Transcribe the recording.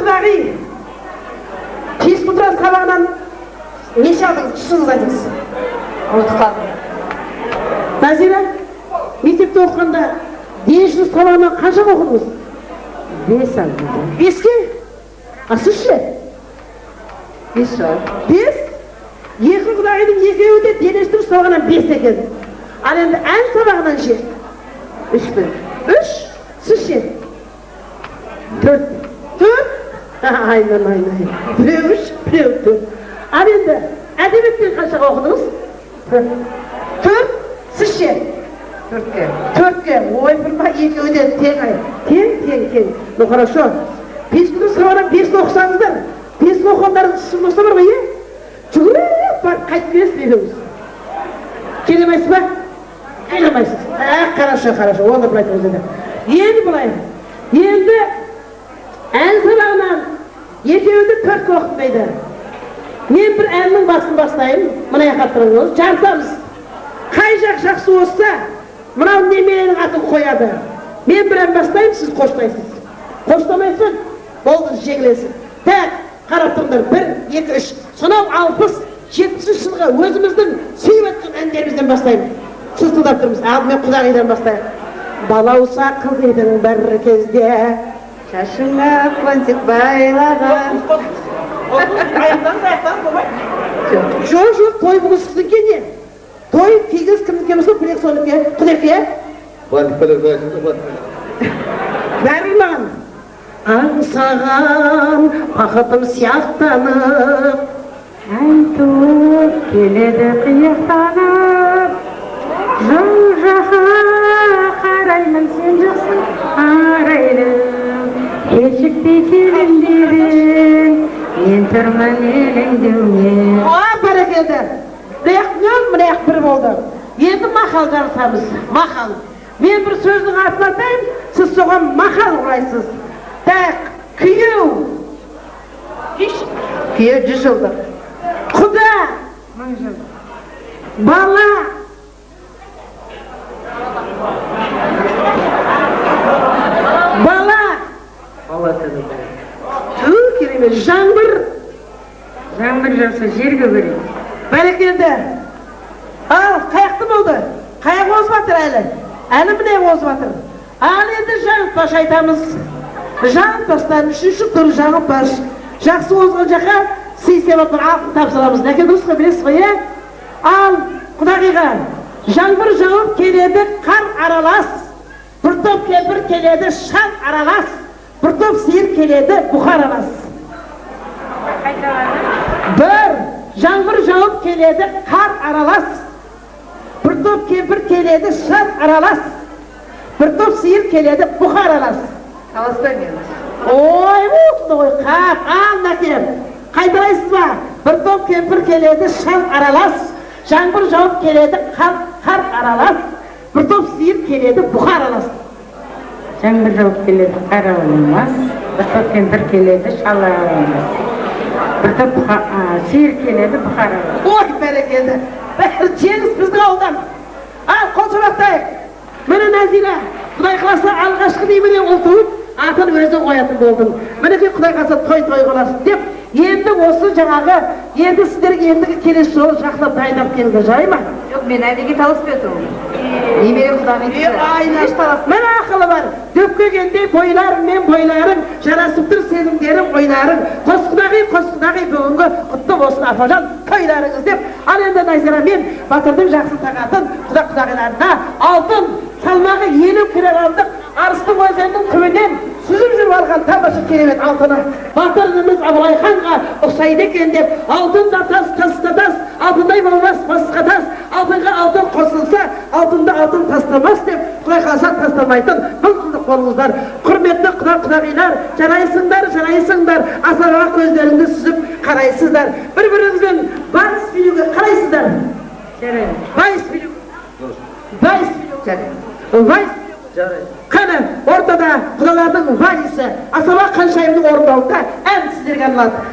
құдағи, физкультура сабағынан неше алдыңыз? Шыныңызды айтыңыз. Ұмытып қалдым. Назира, мектепте оқығанда дене шынықтыру сабағынан қанша оқыдыңыз? 5 алдым. 5-ке? А сіз ше? 5 шығар. 5? Екі құдағидың екеуі де дене шынықтыру сабағынан 5 екен. Ал енді ән сабағынан ше? 3 пе? 3? Сіз ше? 4. 4? Айнан, айнан. Біреу 3, біреу 4. Ал енді әдебиеттен қаншаға оқыдыңыз? 4. 4? Сіз ше? 4-ке. 4-ке. Ой, бір екеуі де тең ай. Тең, тең, тең. Ну хорошо. Физкультура сабағынан 5-ні оқысаңыздар, 5-ні оқығандарыңыз шын болса бар ғой, е? Жүгіріп барып қайтып келесіз екеуіңіз. Келе алмайсыз ба? Келе алмайсыз. Хорошо, хорошо. Оны былай айтыңыз енді. Енді былай. Енді ән сабағынан екеуі де 4-ке оқыдым дейді. Мен бір әннің басын бастаймын. Мына жаққа тұрыңыз. Жарысамыз. Қай жақ жақсы болса, мынау немеренің атын қояды. Мен бір ән бастаймын, сіз қоштайсыз. Қоштамайсыз, болды, жеңілесіз. Так, қарап тұрыңдар. 1, 2, 3. Сонау 60-70 жылғы өзіміздің сүйіп жатқан әндерімізден бастаймын. Сіз тыңдап тұрмыз. Алдымен құдағидан бастайық. Балауса қыз едің бір кезде. Шашыңа бантик байлаған. Аяқтаңыз, аяқтаңыз, болмайды. Жоқ, жоқ, той бүгін сіздікі не? Той кигіз кімдікі болса, білек сонікі. Құдеке? Бантик байлап, бантик. Бәрі маған. Аңсаған бақытым сияқтанып, ән туып келеді қияқтанып. Жол жаққа қараймын, сен жоқсың арайлым. Кешікпей келем дедің, мен тұрмын елеңдеумен. О, бәрекелді. Мына жақ нөл, мына жақ бір болды. Енді мақал жарысамыз. Мақал. Мен бір сөздің атын атайын, сіз соған мақал құрайсыз. Так, күйеу. Күйеу 100 жылдық. Құда. 1000 жылдық. Бала. Бала. Бала тіні. Ту, керемет. Жаңбыр. Жаңбыр жауса жер көгереді. Бәрекелді. Ал, қаяқты болды? Қаяқ озып жатыр әлі? Әлі міне озып жатыр. Ал енді жаңылтпаш айтамыз. Жаңылтпаштан үшінші тур жаңылтпаш. Жақсы озған жаққа сый сияпат бір алтын тапсырамыз. Нәке дұрыс қой, білесіз ғой, е? Ал, құдағиға, жаңбыр жауып келеді қар аралас. Бір топ кемпір келеді шал аралас. Бір топ сиыр келеді бұқа аралас. Бір, жаңбыр жауып келеді қар аралас. Бір топ кемпір келеді шал аралас. Бір топ сиыр келеді бұқа аралас. Таласпаймын енді. Ой, ұтты ғой, қап, ал нәкем. Қайталайсыз ба? Бір топ кемпір келеді шал аралас. Жаңбыр жауып келеді қар аралас. Бір топ сиыр келеді бұқа аралас. Жаңбыр жауып келеді қар аралас. Бір топ кемпір келеді шал аралас. Бір топ сиыр келеді бұқа аралас. Ой, бәрекелді. Бәрі жеңіс біздің ауылдан. Ал, қол шапақтайық. Міне Назира, Құдай қаласа алғашқы немере ұл туып, атын өзің қоятын болдың. Мінекей Құдай қаласа той-той қыласың деп, енді осы жаңағы, енді сіздерге ендігі келесі жолы жақсылап дайындап келіңдер, жарай ма? Жоқ, мен әдеге таласпай отырмын. Немере құдағи Е, айна. Еш таласпаймын. Міне ақылы бар. Дөп келгенде бойларың мен бойларың, жарасып тұр сезімдерің, ойларың. Қос құдағи, қос құдағи, бүгінгі құтты болсын апажан тойларыңыз деп. Ал енді Назира мен батырдың жақсы тағатын құда құдағиларына алтын салмағы 50 килограммдық арыстың өзенінің түбінен сүзіп жүріп алған тамаша керемет алтыны батыр ініміз Абылай ханға ұқсайды екен деп, алтын да тас, тас та тас, алтындай болмас басқа тас, алтынға алтын қосылса, алтынды алтын тастамас деп, Құдай қаласа тастамайтын мың жылдық болыңыздар. Құрметті құда құдағилар, жарайсыңдар, жарайсыңдар, асаға көздеріңді сүзіп қарайсыздар. Бір-біріңізбен вальс билеуге қарайсыздар. Жарайды. Вальс билеу. Вальс билеу. Жарайды. Вальс. Жарайды. Қане, ортада құдалардың вальсі, Асаба Қаншайымның орындауында ән сіздерге арналады.